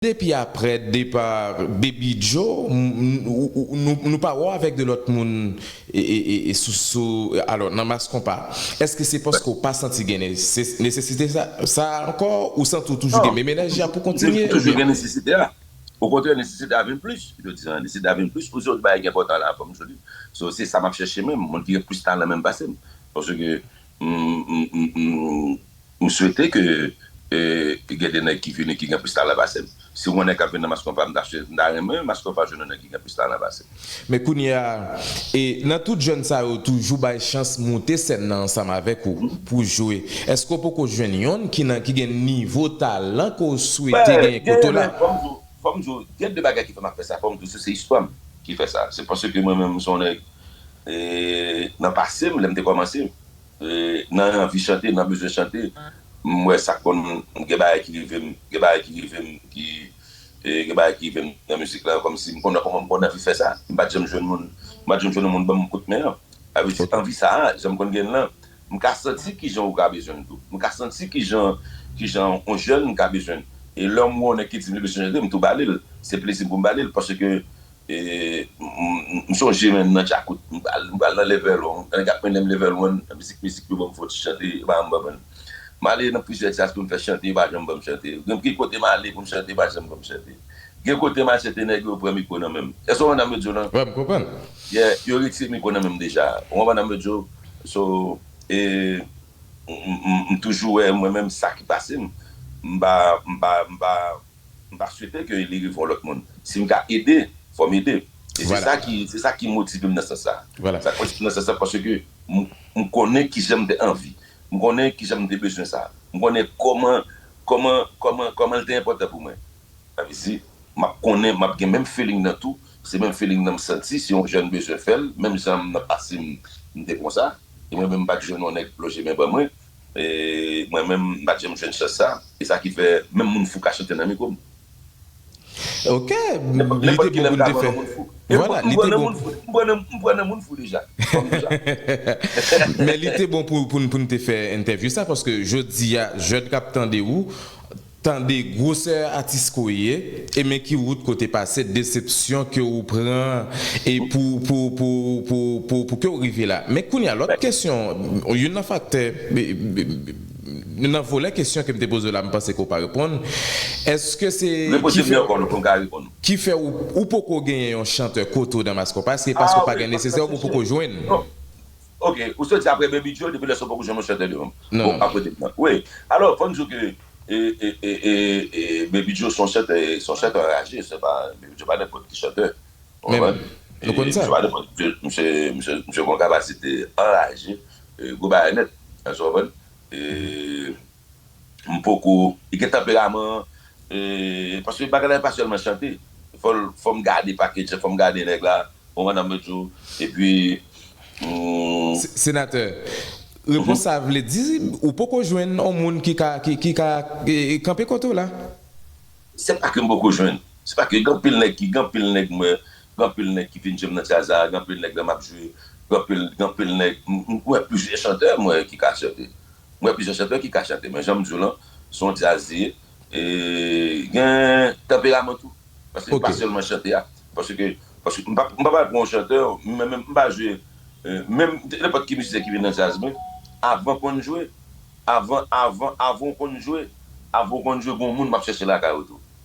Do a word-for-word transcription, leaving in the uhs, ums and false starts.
depi aprè depa Baby Joe, m- m- ou- ou- nou nou pa wè w avèk de lòt moun e, e, e, e sou, sou, alò, nan Mass Konpa. Èske se paske w pa santi gen nese- nesesite sa, sa ankò, ou santi w toujou gen menm enèji a pou kontinye? Toujou gen nesesite a. Okontrè, nesesite a vin plis. Jodi a, nesesite a vin plis. Ou se yon bagay ki enpòtan la, fò m jodi. So, se sa m ap chèche menm, moun ki gen plis talan menm pase m. Paske m, m, m, m, m swete ke e, gen de nèg ki vini ki gen plis talan pase m. Si w wè nèg k ap vin nan Mass Konpa, m ta chwe- m ta renmen Mass Konpa jwenn yon nèg ki gen plis talan pase m. Men kounye a, e, nan tout jèn sa yo toujou bay chans moute sèn nan ansanm avèk ou pou jwe. Èske w poko jwenn yonn ki nan ki gen nivo talan ke w swete genyen kote w la? Fò m di w, gen de bagay ki fè m ap fè sa, fò m di w se, se istwa m ki fè sa. Se paske mwen menm, m se yon nèg, e, nan pase m, lè m te kòmanse, e, nan anvi chante, nan bezwen chante, m wè sa k konn, gen bagay ki rive m, gen bagay ki rive m, ki, e, gen bagay ki rive m nan mizik la, kòmsi m konn, m konn anvi fè sa. M pa t janm jwenn moun, m pa t janm jwenn yon moun ban m kout men an. Sa vle di, anvi sa a, jan m konn gen l lan, m ka santi kijan ou ka bezwen l tou. M ka santi kijan, kijan yon jèn ka bezwen l. E lè m wè yon nèg ki di m li bezwen chante, m tou ba li l. Se plezi m pou m ba li l, paske e, m, m, m sonje menm nan Djakout, m pral, m pral nan level one, nèg ap mennen m level one, nan mizik, mizik yo ban m fò ti chante, yo pa janm ban m. M ale nan plizyè djaz pou m fè chante, yo pa janm ban m chante. Gen ki kote m ale pou m chante, yo pa janm ban m chante. Gen kote m al chante, nèg yo pran mikwo nan men m. Èske w konprann sa m vle di w lan? Wi, m konprann. Yeah, yo retire mikwo nan men m deja. Ou konprann sa m vle di w? So, e, m, m, m, m toujou wè mwen menm sa ki pase m. M pa, m pa, m pa, m pa swete ke li rive yon lòt moun. Si m ka ede, fò m ede. E se sa ki, se sa ki motive m nan sans sa. Sa k motive m nan sans sa, paske m, m konnen kijan m te anvi. M konnen kijan m te bezwen sa. M konnen kòman, kòman, kòman, kòman l te enpòtan pou mwen. Sa vle di, m ap konnen, m ap gen menm feeling nan tou. Se menm feeling nan m santi, si yon jèn bezwen fè l, menm jan m nan pase m, m te konsa. E mwen menm, m pa t jwenn yon nèg lonje men ban mwen. E mwen menm, m pa t janm jwenn chans sa. E sa ki fè, menm moun fou ka chante nan mikwo m. Ok, li te bon pou n te fè. Vwala, li te bon. M pran nan moun fou deja. Men li te bon pou, pou, pou n te fè entèvyou sa, paske jodi a, jèn k ap tande ou, tande gwosè atis ke w ye, e men ki wout ke w te pase, desepsyon ke w pran, e pou, pou, pou, pou, pou, pou ke w rive la. Men kounye a, lòt kesyon, youn nan faktè, youn nan volè kesyon ke m te poze w la, m panse ke w pa reponn. Èske se ki fè, ki fè ou, ou poko genyen yon chantè kote w nan Mass Konpa? Èske se paske w pa gen nesesè ou poko jwenn? Ok, ou sot di apre Baby Joe, depi lè sa w poko jwenn yon chantè devan m. Bon, ap rete m nan. Wi. Alò, fò m di w ke e, e, e, e, e Baby Joe se yon chantè, se yon chantè anraje, se pa, Baby Joe pa nenpòt ki chantè. Ou konprann? Nou konn sa. Misye pa nenpòt, misye, misye, misye gen yon kapasite anraje, e, gwo bagay nèt. Èske w konprann? E, m poko, li gen tanperaman, e, paske bagay la e pa sèlman chante. Fò, fò m gade package, fò m gade nèg la, ou konprann sa m vle di w, epi, mm, Senatè, repons sa vle di, ou poko jwenn yon moun ki ka, ki, ki ka, e, e, kanpe kote w la? Se pa ke m poko jwenn. Se pa ke gen anpil nèg ki, gen anpil nèg mwen, gen anpil nèg ki vin jwenn m nan djaz la, gen anpil nèg lè m ap jwe, gen anpil, gen anpil nèg, m, m wè plizyè chantè mwen ki ka chante. M wè plizyè chantè ki ka chante, men jan m di w lan, se yon djaz li ye. E gen tanperaman tou. Paske pa sèlman chante a. Paske, paske m pa, m pa pral pran yon chantè, men, men m pa jwe, e, menm nenpòt ki mizisyen ki vin nan djaz mwen, avan konn jwe, avan, avan, avan w konn jwe, avan w konn jwe, gen yon moun m ap chèche lakay ou tou.